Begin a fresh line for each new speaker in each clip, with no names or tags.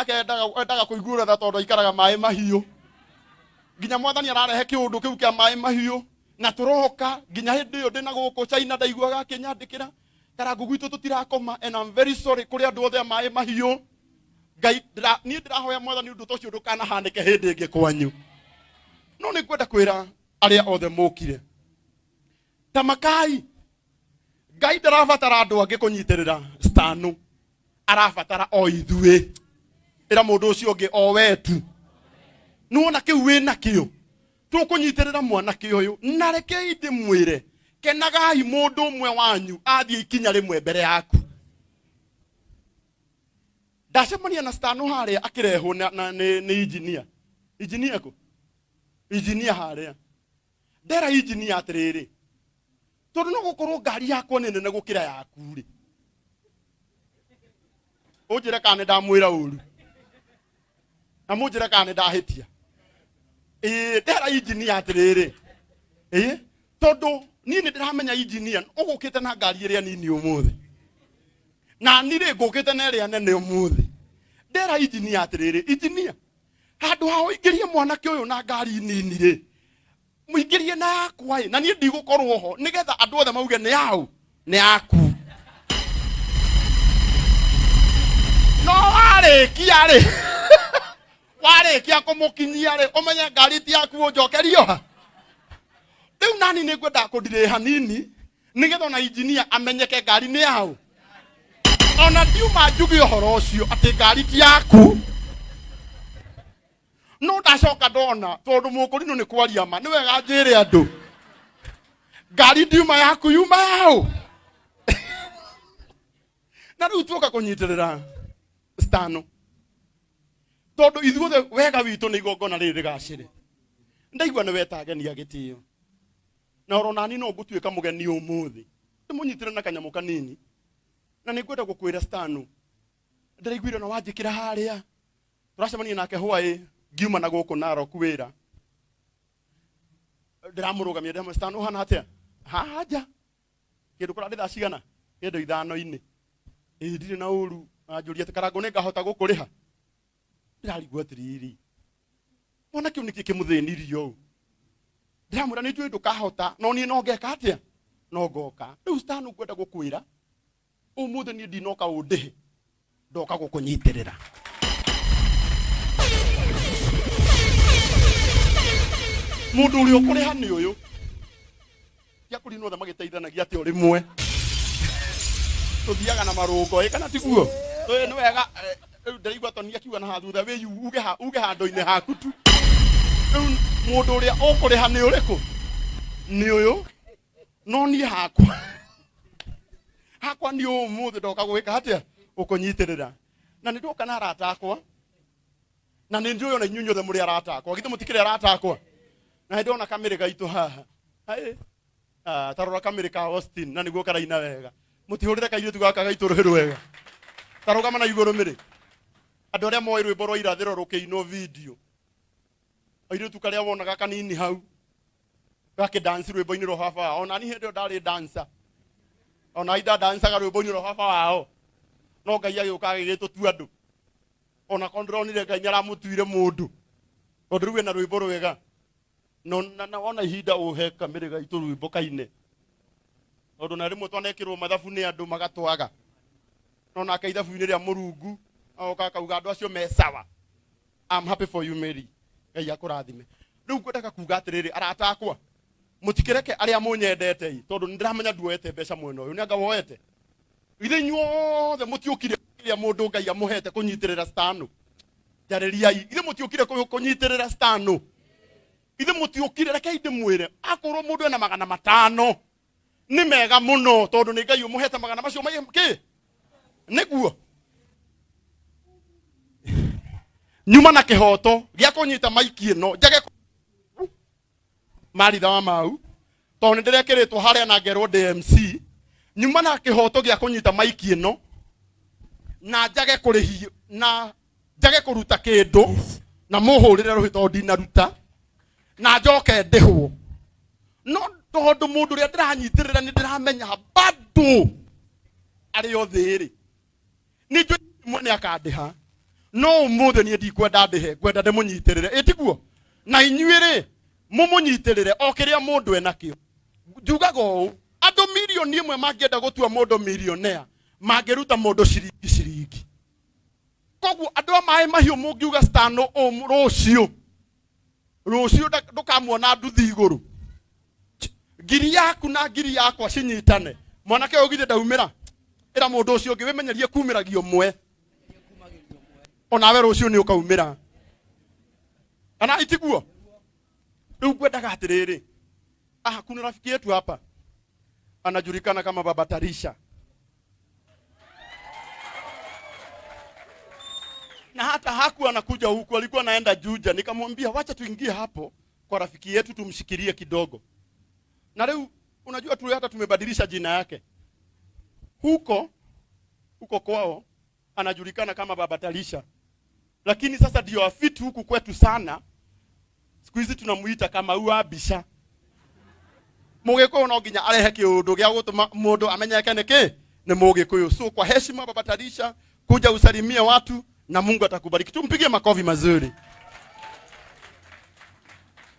Nake endaga kũiguĩra tha tondũ aikaraga maĩ mahiũ. Nginya mwathani ararehe kĩũndũ kĩu kĩa maĩ mahiũ na tũroka nginya hĩndĩ ĩyo ndĩna gũkũ China ndaiguaga akĩnyandĩkĩra karangu gwitũ tũtirakoma, and I'm very sorry kũrĩ andũ othe a maĩ mahiũ. Ngai niĩ ndĩrahoya mwathani ũndũ ta ũcio ndũkanahanĩke hĩndĩ ĩngĩ kwanyu. No nĩ ngwenda kwĩra arĩa othe mũkire, tamakai, Ngai ndarabatara andũ angĩ kũnyitĩrĩra stanu, arabatara o ithuĩ. Ĩra mũndũ ũcio ũngĩ o wetu, nĩwona kĩu wĩ nakĩo, tũkũnyitĩrĩra mwanake ũyũ. Na rekei ndĩmwĩre, kenagai mũndũ ũmwe wanyu athiĩ ikinya rĩmwe mbere yaku. Ndacemania na stanu harĩa akĩrehwo nĩ injinia. Injinia kũ? Injinia harĩa. Ndera injinia atĩrĩrĩ, tondũ no gũkorwo ngari yakwa nĩ nene gũkĩra yaku rĩ, ũnjĩre kana nĩ ndamwĩra ũru, na mũnjĩre kana nĩ ndahĩtia. Ĩĩ, ndera injinia atĩrĩrĩ, ĩĩ, tondũ niĩ nĩ ndĩramenya injinia ũgũkĩte na ngari ĩrĩa nini ũmũthĩ, na niĩ rĩ ngũkĩte na ĩrĩa nene ũmũthĩ. Ndera injinia atĩrĩrĩ, injinia, handũ ha ũingĩrie mwanake ũyũ na ngari nini rĩ, mũingĩrie na yakwa ĩ, na niĩ ndigũkorwo ho, nĩgetha andũ othe mauge nĩ yaũ, nĩ yaku. No warĩkia rĩ, warĩkia kũmũkinyia rĩ, ũmenye ngari ti yaku, ũnjokerio ha. Rĩu nani nĩ ngwendaga kũndirĩ hanini, nĩgetha ona injinia amenyeke ngari nĩ yaũ. Ona ndiuma njuge ũhoro ũcio atĩ ngari ti yaku, no ndacoka ndona tondũ mũkũrinũ nĩ kwaria ma, nĩ wega njĩre andũ ngari ndiuma yaku, yuma yaũ. Na rĩu tuoka kũnyitĩrĩra stano, tondũ ithuothe wega witũ nĩ igongona rĩrĩ rĩgacĩre. Ndaigua nĩ weta ageni a gĩtĩo, na oro nani no ngũtuĩka mũgeni ũmũthĩ, ndĩmũnyitĩre na kanyamũ kanini. Na nĩ ngwenda gũkwĩra stano, ndĩraiguire na wanjĩkĩra harĩa tũracemania nake hwaĩ ngiuma na gũkũ Narok wĩra, ndĩramũrũgamia, ndĩramwĩra, stano ũhana atĩa? Haha nja kĩndũ kũrarĩ thaa cigana? Kĩndũ ithano-inĩ. Ĩĩ, ndirĩ na ũru. Anjũria atĩ Karangũ nĩ ngahota gũkũrĩha. Ndĩrarigwo atĩrĩrĩ, mwanake ũyũ nĩkĩ kĩmũthĩnirie ũũ? Ndĩramwĩra nĩ njũĩ ndũkahota, no niĩ no ngeka atĩa? No ngoka. Rĩu stano ngwenda gũkwĩra ũmũthĩ niĩ ndinoka ũndĩhe, ndoka gũkũnyitĩrĩra. Mũndũ ũrĩa ũkũrĩha nĩ ũyũ. Ti akũrinwo othe magĩteithanagia atĩ o rĩmwe tũthiaga na marũngo, ĩ kana tiguo? Ĩ, nĩ wega. Rĩu ndĩraigua Tony akiuga na haha thutha, wĩ uge handũ-inĩ haku tu. Rĩu mũndũ ũrĩa ũkũrĩha nĩ ũrĩkũ? Nĩ ũyũ. No niĩ hakwa nĩ ũmũthĩ ndoka gwĩka atĩa? Gũkũnyitĩrĩra. Na nĩ ndoka na arata akwa, na nĩ njũĩ ona inyuĩ inyuothe mũrĩ arata akwa. Githĩ mũtikĩrĩ arata akwa? Na nĩ ndona kamĩrĩ gaitũ haha. Haĩ, ta rora kamĩrĩ ka Austin, na nĩguo karaina wega. Mũtihũrĩre kairĩtu gaka gaitũ rũhĩ rwega. Ta rũgama na igũrũ mĩrĩ. Andũ arĩa moĩ rwĩmbo rwa irathĩro rũkĩinwo video, airĩtu karĩa wonaga kanini hau gakĩdance rwĩmbo-inĩ rwa baba wao. Ona niĩ hĩndĩ ĩyo ndarĩ dancer, ona ida dancaga rwĩmbo-inĩ rwa baba wao, no Ngai agĩũka agĩgĩtũtua andũ. Ona korwo ndĩronire Ngai nĩ aramũtuire mũndũ, tondũ rĩu ena rwĩmbo rwega. No, na wona ihinda ũhe kamĩrĩ gaitũ rwĩmbo kaine, tondũ na rĩmwe twanekĩrwo mathabu nĩ andũ magatwaga, no nake ithabu-inĩ rĩa Mũrungu agoka akauga andũ acio me sawa. I'm happy for you Mary, Ngai akũrathime. Rĩu ngwendaga kuga atĩrĩrĩ, arata akwa, mũtikĩreke arĩa mũnyendete ĩ, tondũ nĩ ndĩramenya nduoete mbeca mwena ũyũ, nĩ anga woete. Ithe inyuothe mũtiũkire kĩrĩa mũndũ Ngai amũhete kũnyitĩrĩra stano. Njarĩriai, ithe mũtiũkire kũnyitĩrĩra stano. Ithe mũtiũkire, rekei ndĩmwĩre, akorwo mũndũ ena 500 nĩ mega mũno, tondũ nĩ Ngai ũmũhete magana macio kĩ nĩguo nyuma na kĩhoto gĩa kũnyita maiki ĩno njage maritha wa mau, tondũ nĩ ndĩrekĩrĩtwo harĩa na ngerwo ndĩ MC. Nyuma na kĩhoto gĩa kũnyita maiki ĩno na njage kũrĩhio na njage kũruta kĩndũ, na mũhũrĩre rũhĩ tondũ ndinaruta, na njoke ndĩhwo. No tondũ mũndũ ũrĩa ndĩranyitĩrĩra nĩ ndĩramenya bado arĩ o thĩ rĩ, nĩ njũĩ rĩmwe nĩ akandĩha. No ũmũthĩ niĩ ndikwenda ndĩhe, ngwenda ndĩmũnyitĩrĩre. Ĩtiguo? Na inyuĩ rĩ, mũmũnyitĩrĩre o kĩrĩa mũndũ enakĩo. Njugaga ũũ, andũ 1,000,000 mangĩenda gũtua mũndũ millionaire, mangĩruta mũndũ ciringi ciringi. Koguo andũ a maĩ mahiũ mũngiuga stano rũciũ, rũciũ ndũkamuona nduthi igũrũ. Ngiri yaku na ngiri yakwa cinyitane. Mwanake ũyũ githĩ ndaumĩra? Ĩra mũndũ ũcio ũngĩ wĩmenyerie kumĩragio mwe. Onawe rũciũ nĩ ũkaumĩra. Kana itiguo? Rĩu ngwendaga atĩrĩrĩ, aha kuna rafiki yetu hapa anajulikana kama Baba Tarisha. Na hata hakuwa anakuja huku, alikuwa anaenda Juja. Nikamwambia wacha tuingie hapo kwa rafiki yetu tumshikilie kidogo. Na leo unajua tu hata tumebadilisha jina yake. Huko huko kwao anajulikana kama Baba Talisha. Lakini sasa ndio afiti huku kwetu sana. Siku hizi tunamuita kama Uabisha. Mugikuyu no nginya arehe kiundu gia gutuma mundu amenyeke niki ni Mugikuyu. So kwa heshima Baba Talisha, kuja usalimie watu na Mungu atakubariki. Tumpigie makofi mazuri.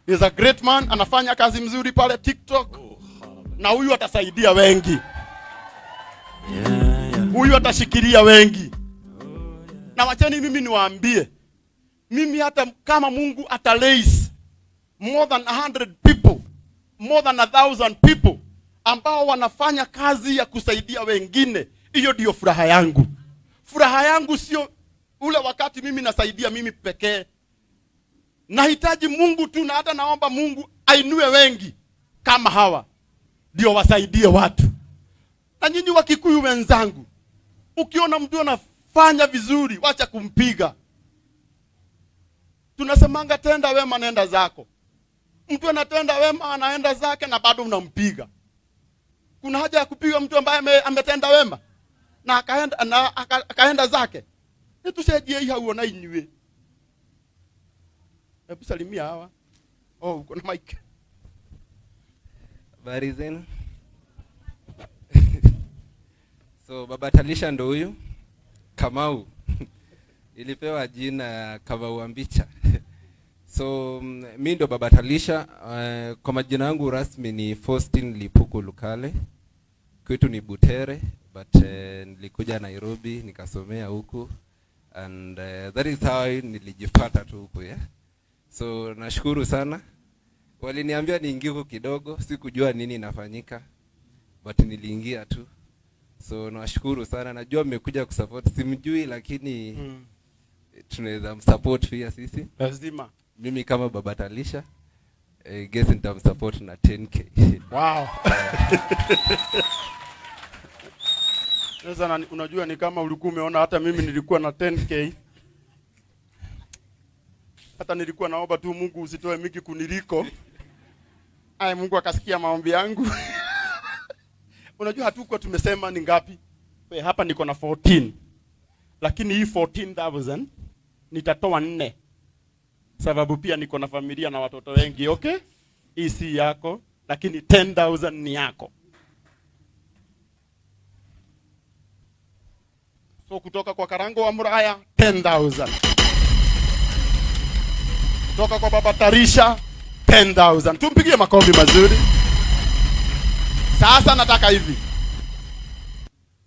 He is a great man, anafanya kazi mzuri pale TikTok. Na huyu atasaidia wengi. Huyu atashikilia wengi. Na wacheni mimi niwaambie, mimi hata kama Mungu ata raise more than 100 people, more than 1,000 people ambao wanafanya kazi ya kusaidia wengine, hiyo ndio furaha yangu. Furaha yangu sio ule wakati mimi nasaidia mimi pekee. Nahitaji Mungu tu, na hata naomba Mungu ainue wengi kama hawa ndio wasaidie watu. Na nyinyi Wakikuyu wenzangu, ukiona mtu anafanya vizuri, wacha kumpiga. Tunasemanga tenda wema nenda zako. Mtu anatenda wema anaenda zake na bado unampiga. Kuna haja ya kupiga mtu ambaye ametenda wema na akaenda zake? Nitucenjie hau ona inyuĩ. Hebu salimia hawa. Oh, uko na mic.
Habari zenu? So Baba Talisha ndo huyu Kamau. Ilipewa jina Kamau Ambicha. So mi ndo Baba Talisha. Kwa majina yangu rasmi ni Faustin Lipuku Lukale. Kwetu ni Butere, but nilikuja Nairobi nikasomea huku, and that is how nilijipata tu huku, yeah. So nashukuru sana. Waliniambia niingie huku kidogo, sikujua nini inafanyika, but niliingia tu. So nashukuru sana, najua mmekuja kusupport, simjui lakini tunaweza msupport pia sisi.
Lazima.
Mimi kama Baba Talisha, guess nitamsupport na 10k.
Wow. Sasa unajua ni kama ulikuwa umeona hata mimi nilikuwa na 10k. Hata nilikuwa naomba tu Mungu usitoe mingi kuniliko. Ai, Mungu akasikia maombi yangu. Unajua hatukuwa tumesema ni ngapi? We, hapa niko na 14. Lakini hii 14,000 nitatoa 4. Sababu pia niko na familia na watoto wengi, okay? Hii si yako, lakini 10,000 ni yako. So kutoka kwa Karango wa Muraya 10,000. Kutoka kwa Baba Tarisha 10,000. Tumpigie makofi mazuri. Sasa nataka hivi.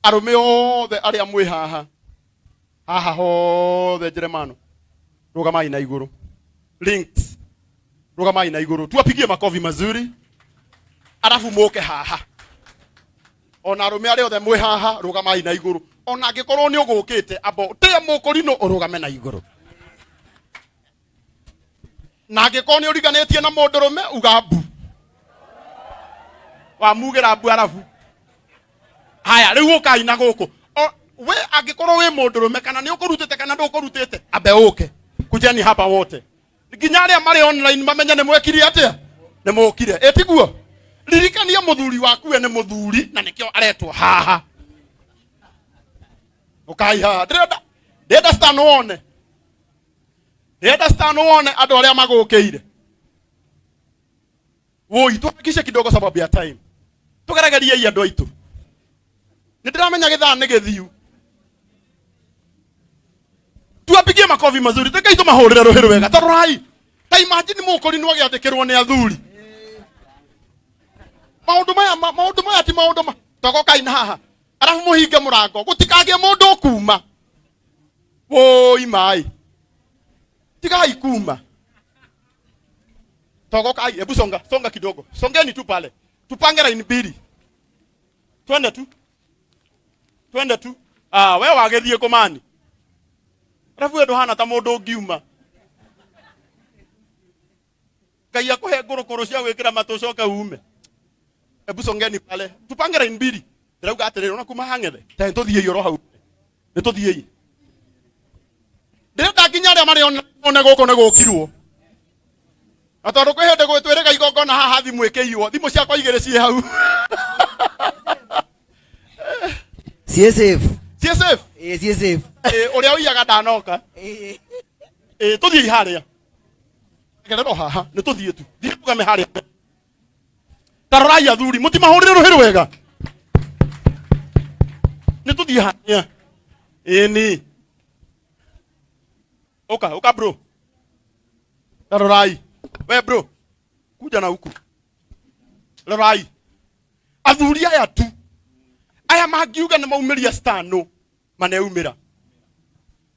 Arume othe aria mwi haha. Haha hothe Jeremano. Rugamai na iguru. Links. Rugamai na iguru. Tuwapigie makofi mazuri. Alafu muke haha. Ona arume aria othe mwi haha rugamai na iguru. Ona angikorwo ni ugukite abo tia mukorino urugame na iguru. Na angikorwo ni uriganitie na mundurume uga mbu. Wamugira mbu arabu. Haya riu ukai na guku. O we angikorwo wi mundurume kana ni ukurutite kana ndukurutite ambe uke. Kujeni hapa wote. Nginya aria mari online mamenye ni mwekire atia? Ni mukire. Etiguo. Ririkania muthuri waku we ni muthuri na nikio aretwo haha. Ukai haha. Ndirenda ndirenda stand wone. Ndirenda stand wone andu aria magukiire. Woi, tuhakikishe kidogo sababu ya time. Tugeregerie andu aitu. Nindiramenya githaa ni githiu. Tuwapigie makofi mazuri, rekei tũmahũrĩre rũhĩ rwega. Ta rorai, ta imagine mũkũri nĩ agĩandĩkĩrwo nĩ athuri. Maũndũ maya maũndũ maya ti maũndũ ma togokai na haha, arabu mũhinge mũrango, gũtikagĩe mũndũ ũkuma. Wũi maĩ, tigai kuma. Togokai, hebu songa songa kidogo, songeni tu pale, tupange line mbili, twende tu, twende tu. Ah, we wagĩthiĩ kũmani, arabu we ndũhana ta mũndũ ũngiuma. Ngai akũhe ngũrũkũrũ cia gwĩkĩra matũ ũcoke ume. Hebu songeni pale, tupange line mbili. Ndĩrauga atĩrĩrĩ, ona kuma hang'ethe ta nĩtũthiĩi oro hau, nĩtũthiĩi. Ndĩrenda nginya arĩa marĩ one gũkũ nĩ gũkirwo, na tondũ kwĩ hĩndĩ gwĩtwĩrĩga igongona haha thimũ ĩkĩiywo, thimũ ciakwa igĩrĩ ciĩ hau.
Ciĩ safe.
Ciĩ safe.
Ĩĩ, ciĩ safe.
Ĩ, ũrĩa ũiyaga ndanoka.
Ĩĩ.
Ĩ, tũthiĩi harĩa, gerera o haha, nĩ tũthiĩ tu, thiĩ tũgame harĩa. Ta rorai athuri, mũtimahũrĩre rũhĩ rwega. Nĩ tũthiĩ harĩa. Ĩni, ũka ũka bro. Ta rorai we bro, kuja na huku. Rorai athuri aya tu, aya mangiuga nĩ maumĩria stano maneumĩra,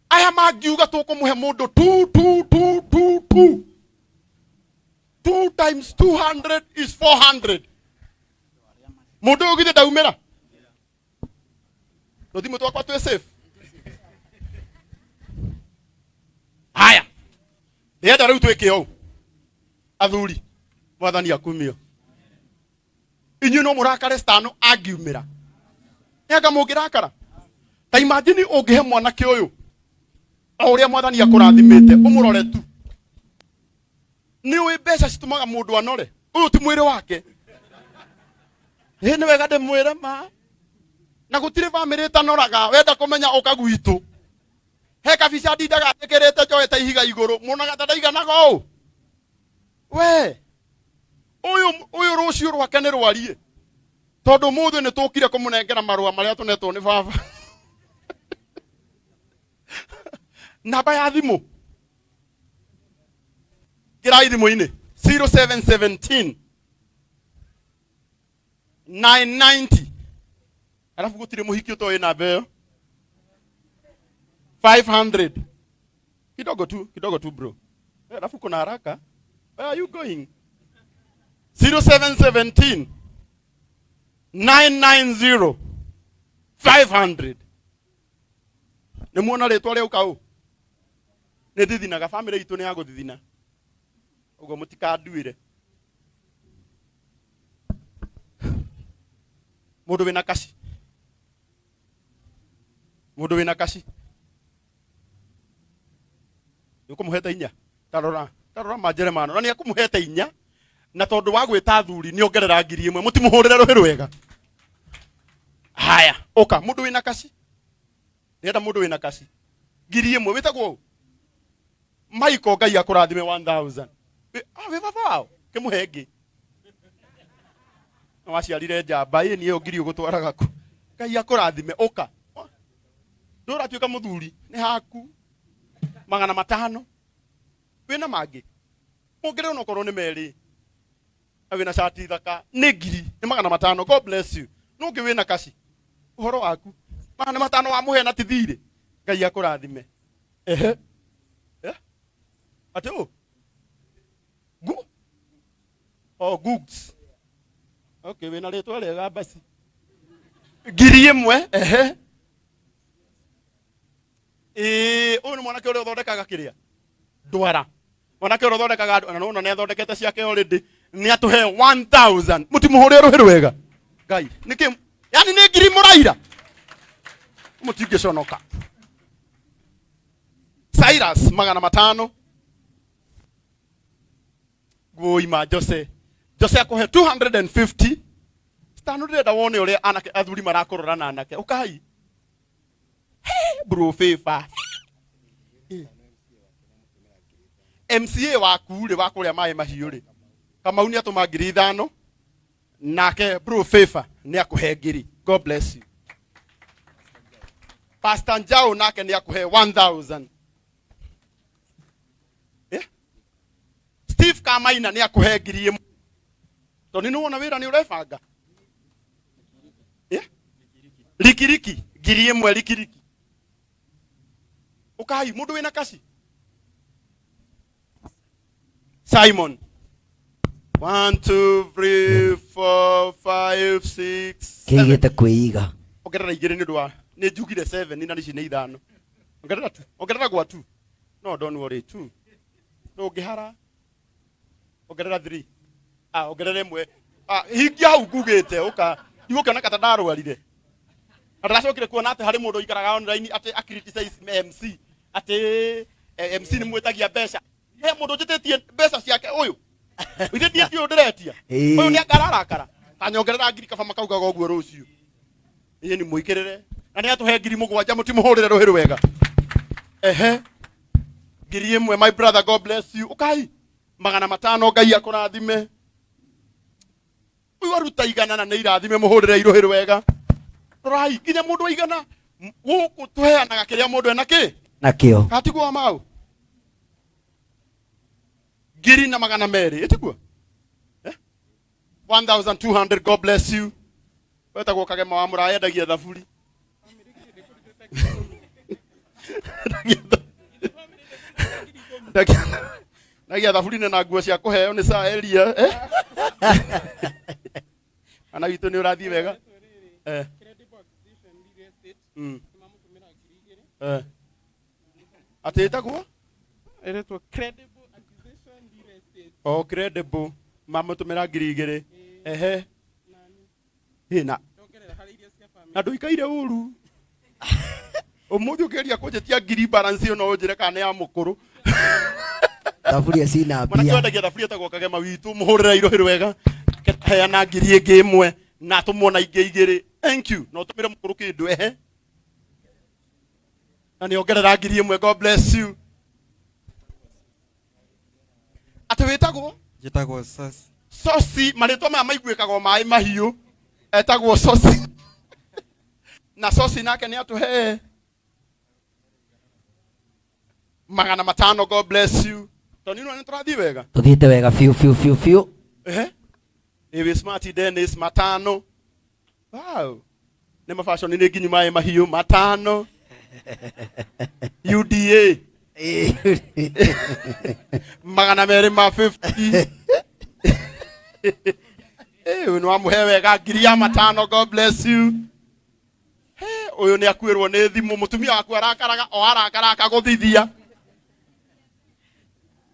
aya mangiuga tũkũmũhe mũndũ tu tu tu tu tu 2 times 200 is 400. Mũndũ ũyũ githĩ ndaumĩra? Tũthimũ twakwa twĩ safe. Haya, ndĩrenda rĩu twĩke ũũ. Athuri, mwathani akumio. Inyuĩ no mũrakare stano angiumĩra? Nĩanga mũngĩrakara? Ta imagine ũngĩhe mwanake ũyũ o ũrĩa mwathani akũrathimĩte, ũmũrore tu. Nĩ ũĩ mbeca citũmaga mũndũ anore? Ũyũ ti mwĩrĩ wake. Ĩ, nĩ wega ndĩmwĩre ma, na gũtirĩ bamĩrĩ ĩtanoraga. Wenda kũmenya, ũka gwitũ. He kabica ndindaga njĩkĩrĩte njoete ihiga igũrũ, muonaga ta ndaiganaga ũũ. We ũyũ ũyũ rũciũ rwake nĩ rwariĩ, tondũ mũthĩ nĩ tũkire kũmũnengera marũa marĩa tũnetwo nĩ baba. Namba ya thimũ ngirai thimũ-inĩ 0717 990, arabu gũtirĩ mũhiki ũtoĩ namba ĩyo, 500. Kidogo tu, kidogo tu bro. Alafu kuna haraka, where are you going? 0717 990 500. Nĩ muona rĩtwa rĩa ũka ũ nĩ thithinaga, bamĩrĩ itũ nĩ ya gũthithina ũguo, mũtikanduĩre. Mũndũ wĩna kaci, mũndũ wĩna kaci nĩ ũkũmũhete inya. Tarora, tarora manjeremano, na nĩ akũmũhete inya, na tondũ wa gwĩta athuri nĩ ongerera 1000. Mũtimũhũrĩre rũhĩ rwega. Haya, ũka mũndũ wĩna kaci. Ndĩrenda mũndũ wĩna kaci 1000. Wĩtagwo ũ? Michael, Ngai akũrathime. 1000. Ah, wĩ baba wao, kĩmũhe ngĩ. Na waciarire njamba ĩ, niĩ ĩyo ngiri ũgũtwaraga kũ? Ngai akũrathime. Ũka, ndũratuĩka mũthuri, nĩ haku 500. Wĩna mangĩ mũngĩrĩ, onokorwo nĩ merĩ, na wĩna cati thaka. Nĩ ngiri, nĩ 500. God bless you. Nũngĩ wĩna kaci, ũhoro waku 500 wamũhe na ti thirĩ. Ngai akũrathime. Ehe. Eh? Atĩ ũ gu oh googs. Okay, wĩna rĩtwa rĩega basi, 1000. Ehe. Ĩĩ, ũyũ nĩ mwanake ũrĩa ũthondekaga kĩrĩa ndwara, mwanake ũrĩa ũthondekaga andũ, na nĩwona nĩ athondekete ciake already, nĩ atũhe 1000. Mũtimũhũrĩre rũhĩ rwega. Ngai nĩkĩ? Yani nĩ ngiri mũraira, mũtingĩconoka. Cyrus 500. Guoima Jose, Jose akũhe 250. Stano, ndĩrenda wone ũrĩa anake athuri marakũrora na anake. Ũkai bro favor MCA waku rĩ, wa kũrĩa maĩ mahiũ rĩ, Kamau nĩ atũma 5000, nake bro favor nĩ akũhe ngiri. God bless you. Pastor Njau nake nĩ akũhe 1000. Maina nĩ akũhe 1000. Tondũ nĩ wona wĩra nĩ ũrebanga. Eh? Rikiriki 1000 rikiriki. Ũkai mũndũ wĩna kaci. Simon. 1 2 3 4 5 6
Kĩigĩte kwĩiga.
Ongerera igĩrĩ nĩ ũndũ wa nĩ njugire 7 na ici nĩ ithano. Ongerera tu. Ongerera gwa 2. No, don't worry, 2. Ndũngĩhara. Ongerera 3. Ah, ongerera ĩmwe. Ah, hingia hau ngugĩte ũka. Ndigũkĩona ta ndarwarire. Na ndĩracokire kuona atĩ harĩ mũndũ ũikaraga online atĩ a criticize MC atĩ MC nĩ mwĩtagia mbeca. He mũndũ njĩtĩtie mbeca ciake ũyũ. Ithe ndiĩ ũyũ ndĩretia.
Ĩĩ.
Ũyũ nĩ akararakara. Ta nyongerera ngiri kaba makaugaga ũguo rũciũ. Ĩĩ nĩ mũikĩrĩre. Na nĩ atũhe 7,000 mũtimũhũrĩre rũhĩ rwega. Ehe. 1000 my brother, God bless you. Ũkai. 500 Ngai akũrathime. Ũyũ aruta igana na nĩ irathime mũhũrĩre irũhĩ rwega. Rorai nginya mũndũ wa igana gũkũ tũheanaga kĩrĩa mũndũ ena kĩ?
Nakĩo.
Katiguo wa mau. 1200 ĩtiguo? Eh? 1200 God bless you. Wetagwo Kagema wa Mũraya endagia thaburi. Endagia thaburi na nguo cia kũheo nĩ Sir Elia. Eh? Ana witũ nĩ ũrathiĩ wega? Eh. Mm. Eh. Atĩ ĩtagwo?
Ĩretwo Credible Acquisition Real Estate.
Oh, credible. Mamũtũmĩra 2000. Ehe. Ĩ na
Ndongerera harĩ iria cia family.
Na ndũikaire ũru. Ũmũthĩ ũkĩgeria kũnjĩtia ngiri balance ĩyo no ũnjĩre kana nĩ ya mũkũrũ.
Thaburia cina
Mwanake
mbia.
wendagia thaburia etagwo Kagema witũ, mũhũrĩre irũhĩ rwega. Heana ngiri ĩngĩ ĩmwe na tũmwo na ingĩ igĩrĩ. Thank you. Na ũtũmĩre mũkũrũ kĩndũ ehe. Na nĩ ongerera 1000, God bless you. Atĩ wĩtagwo?
Njĩtagwo Sosi.
Sosi, marĩtwa maya maiguĩkaga o maĩ mahiũ. Etagwo Sosi. Na Sosi nake nĩ atũhe 500, God bless you. Tondũ nĩ tũrathiĩ wega?
Tũthiĩte wega biũ biũ biũ biũ.
Ehe. Ĩwĩ smart Dennis 5. Wow. Nĩ mafashion nĩ nginyu maĩ mahiũ 5. UDA. 250. Ũyũ nĩ wamũhe wega 5,000, God bless you. He, ũyũ nĩ akuĩrwo nĩ thimũ, mũtumia waku arakaraga o arakara akagũthithia.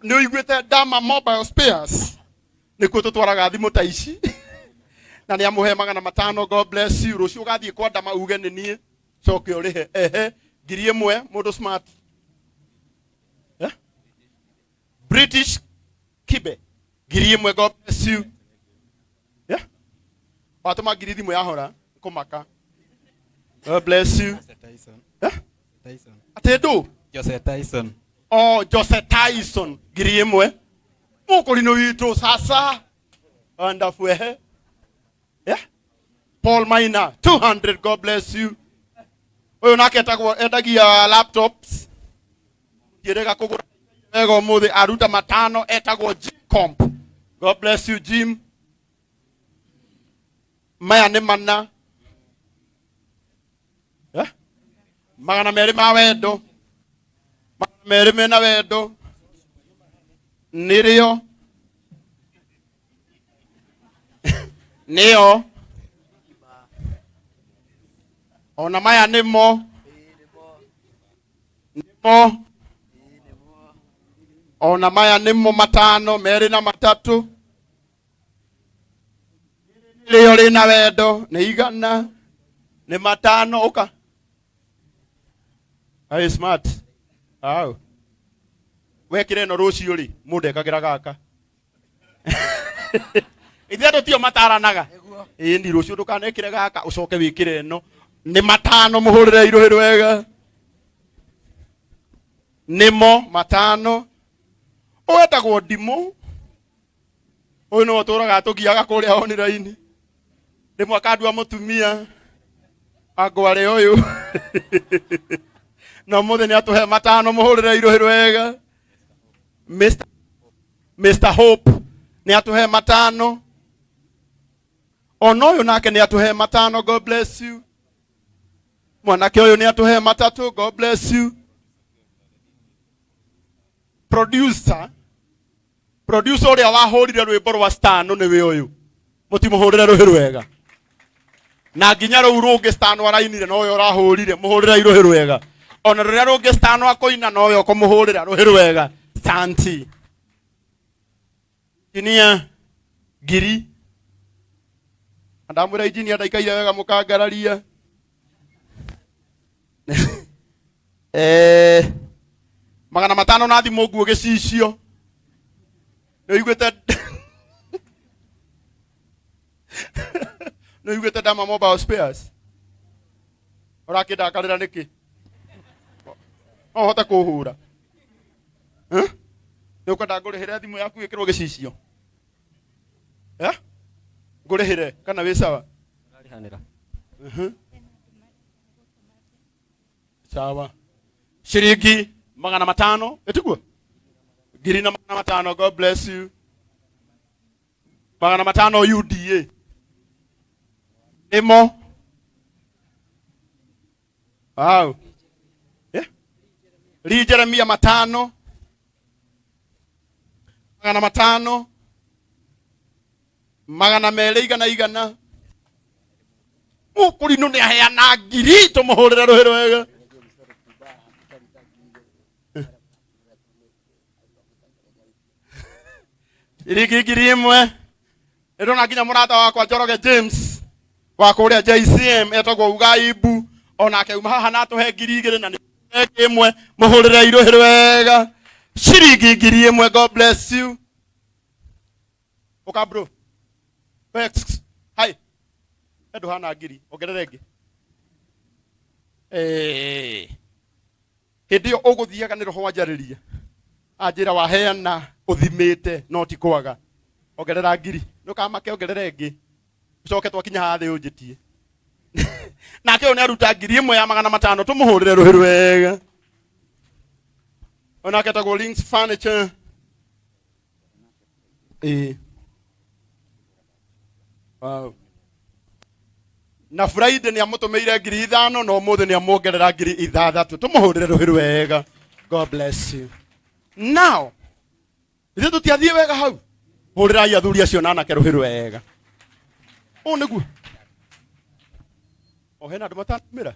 Nĩ ũiguĩte Dama Mobile Spares? Nĩkuo tũtwaraga thimũ ta ici. Na nĩ amũhe 500, God bless you. Rũciũ ũgathiĩ kwa Dama uge nĩ niĩ, coke ũrĩhe. Ehe, 1000, mũndũ smart. Eh? British Kibe, 1000, God bless you. Yeah? Watũma ngiri thimũ yahora, kũmaka. God bless you.
Jose Tyson.
Eh?
Tyson.
Atĩ ndũ?
Jose Tyson.
Oh, Jose Tyson, 1000. Mũkũrinũ witũ sasa. Wonderful, eh? Yeah? Paul Maina, 200, God bless you. Ũyũ nake etagwo endagia laptops. Ngĩrega kũgũra wega ũmũthĩ aruta 5 etagwo Jim Comp. God bless you Jim. Maya nĩ mana. Eh? 200 ma wendo. 200 mena wendo. Nĩrĩo. Nĩo. Ona maya nĩmo. Nĩmo. Ona maya nĩmo 5, 2 na 3. Rĩo rĩna wendo nĩ igana. Nĩ 5 ũka. Are smart. Au. Wekire ĩno rũciũ rĩ, mũndũ ekagĩra gaka. Ithuĩ andũ tio mataranaga. Ĩĩ ni rũciũ ndũkanekĩre gaka ũcoke wĩkĩre ĩno. Nĩ 5 mũhũrĩre irũhĩ rwega. Nĩmo 5. Ũwetagwo ndimũ. Ũyũ nĩwe ũtũraga atũgiaga kũrĩa online. Rĩmwe akandua mũtumia. Angware ũyũ. Na ũmũthĩ nĩ atũhe 5 mũhũrĩre irũhĩ rwega. Mr. Mr Hope nĩ atũhe matano. Ona ũyũ nake nĩ atũhe matano, God bless you. Mwanake ũyũ nĩ atũhe matatũ, God bless you. Producer, producer ũrĩa wahũrire rwĩmbo rwa Stano nĩwe ũyũ, mũtimũhũrĩre rũhĩ rwega. Na nginya rũu rũngĩ Stano arainire nowe ũrahũrire, mũhũrĩre rũhĩ rwega. Ona rũrĩa rũngĩ Stano akũina nowe ũkũmũhũrĩra rũhĩ rwega. Santi injinia ngiri ndamwĩra injinia ndaikaire wega mũkangararia. Eh, 500 na thimũ nguo gĩcicio nĩ ũiguĩte, nĩ ũiguĩte Dama Mobile Spares ũrakĩndakarĩra nĩkĩ? No ũhote kũhũra. Eh? Nĩ ũkwenda ngũrĩhĩre thimũ yaku ĩkĩrwo gĩcicio? Eh? Ngũrĩhĩre kana wĩ sawa?
Ũrarĩhanĩra.
Sawa, ciringi 500 ĩtiguo ngiri na 500. God bless you. 500 UDA ĩmo. Wow. Eh? Lee Jeremia matano, 500, 200, igana igana. Mũkũrinũ nĩ aheana ngiri, tũmũhũrĩre rũhĩ rwega. Ciringi 1000. Ndĩrona nginya mũrata wakwa Njoroge James wa kũrĩa JCM etagwo Ugaibu, onake uma haha na atũhe 2000 na nĩ ĩmwe. Mũhũrĩre irũhĩ rwega. Ciringi 1000. God bless you. Ũka bro. Vex. Hi. Ndũhana ngiri ongerere ĩngĩ. Eh. Hĩndĩ ĩyo ũgũthiaga nĩ roho wanjarĩria anjĩra waheana ũthimĩte no ti kwaga. Ongerera ngiri, ndũkamake, ongerera ĩngĩ, ũcoke twakinya haha thĩ ũnjĩtie. Nake ũyũ nĩ aruta 1500 ya 500, tũmũhũrĩre rũhĩ rwega. Onake etagwo Links Furniture. Ĩĩ. Wow. Na Friday nĩ amũtũmĩire 5000 na ũmũthĩ nĩ amuongerera 6000, tũmũhũrĩre rũhĩ rwega. God bless you. Now ithuĩ tũtiathiĩ wega hau, hũrĩrai athuri acio na anake rũhĩ rwega. Ũũ nĩguo o hena andũ matanamĩra.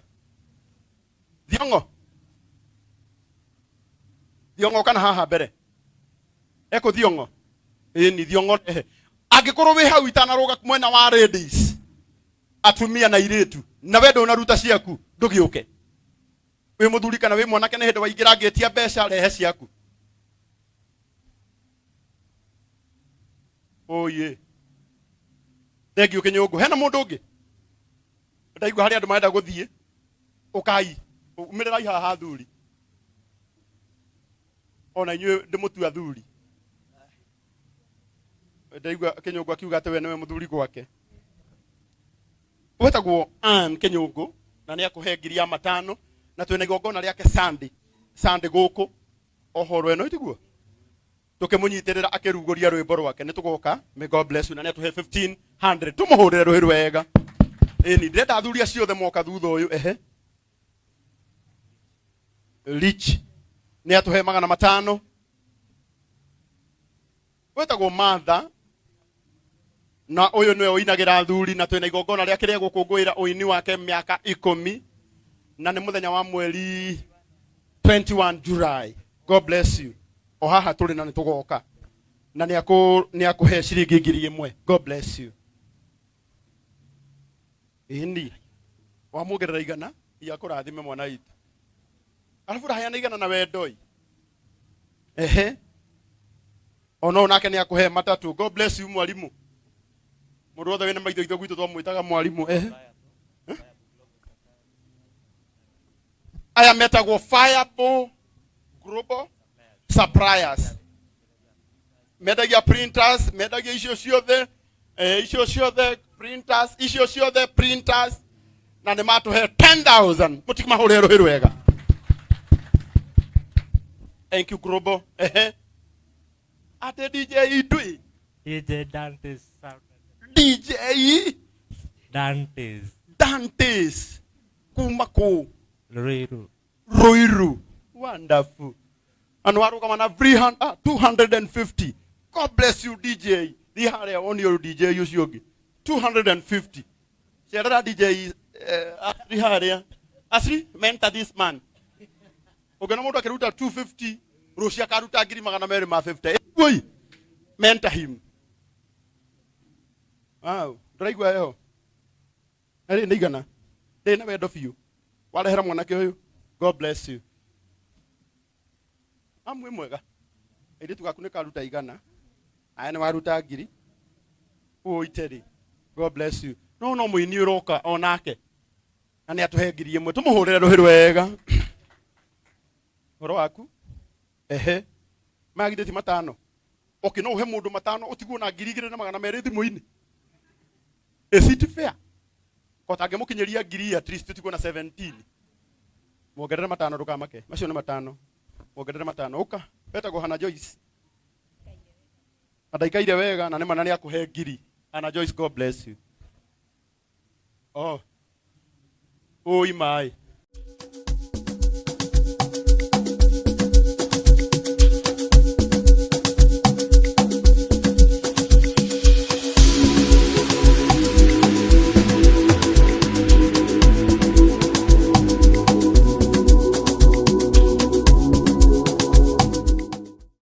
Thiong'o, Thiong'o, kana haha mbere ekũ Thiong'o? Ĩni Thiong'o, rehe angĩkorwo wĩ hau itanarũga mwena wa ladies, atumia na irĩtu, na we ndũnaruta ciaku, ndũgĩũke. Wĩ mũthuri kana wĩ mwanake, nĩ hĩndĩ waingĩra ngĩtia mbeca, rehe ciaku. Oye, thengiũ kĩnyũngũ. Hena mũndũ ũngĩ ndaigua harĩ andũ marenda gũthiĩ. Ũkai, umĩrĩrai haha athuri, ona inyuĩ ndĩmũtua athuri. Ndaigua kĩnyũngũ akiuga atĩ we nĩwe mũthuri gwake. Wetagwo Ann Kĩnyũngũ na nĩ akũhe ngiri ya matano, na twĩna igongona rĩake Sunday, Sunday gũkũ ohoro ĩno itiguo tũkĩmũnyitĩrĩra akĩrugũria rwĩmbo rwake. Nĩ tũgoka. May God bless you. Na nĩ atũhe 1500, tũmũhũrĩre rũhĩ rwega. Ĩni ndĩrenda athuri acio othe moka thutha ũyũ. Ehe, Rich nĩ atũhe 500. Wetagwo Martha na ũyũ nĩwe ũinagĩra athuri, na twĩna igongona rĩake rĩa gũkũngũĩra ũini wake mĩaka 10, na nĩ mũthenya wa mweri 21 July. God bless you. O haha tũrĩ na nĩ tũgoka na nĩ akũhe ciringi 1000. God bless you. Ĩni wamuongerera igana iakũrathime mwana witũ, arabu ũraheana igana na wendo ĩ. Ehe, ono nake nĩ akũhe matatũ. God bless you mwarimu. Mũndũ wothe wĩna maitho itho gwitũ twamwĩtaga mwarimu. Ehe. Eh? Aya metagwo Fireball Global Suppliers, mendagia printers, mendagia icio ciothe, eh, icio ciothe printers, icio ciothe printers, na nĩ matũhe 10,000. Mũtikĩmahũrĩre rũhĩ rwega. Thank you, Global. Ehe. Atĩ DJ Ndui.
DJ Dantes Sound.
DJ
Dantes.
Dantes kuma kũ?
Ruiru.
Ruiru. Wonderful. Na nĩ warũgama na 300, ah, 250. God bless you DJ. Thiĩ harĩa wone ũyũ DJ ũcio ũngĩ. 250. Cerera DJ Asri harĩa. Asri, mentor this man. Ũngĩona mũndũ akĩruta 250, rũciũ akaruta ngiri magana merĩ ma 50. Ĩguoi, mentor him. Wow, ndũraigua heho? Rĩ nĩ igana. Ndĩ na wendo biũ. Warehera mwanake ũyũ. God bless you. Amwe mwega. Airĩtu gaku nĩ karuta igana. Aya nĩ waruta ngiri. Ũiteri. God bless you. No no mũini ũroka onake. Na nĩ atũhe ngiri ĩmwe. Tũmũhũrĩre rũhĩ rwega. Ũhoro waku? Ehe. Maya githĩ ti matano? Okay, no ũhe mũndũ matano ũtigwo na ngiri igĩrĩ na magana merĩ thimũ-inĩ. Is it fair? Ko tangĩmũkinyĩria ngiri at least ũtigwo na 17. Muongerere matano ndũkamake. Macio nĩ matano. Muongerere matano. Ũka. Wetagwo Hannah Joyce. Na ndaikaire wega na nĩ ma na nĩ akũhe ngiri. Hannah Joyce, God bless you. Oh. Oi maĩ.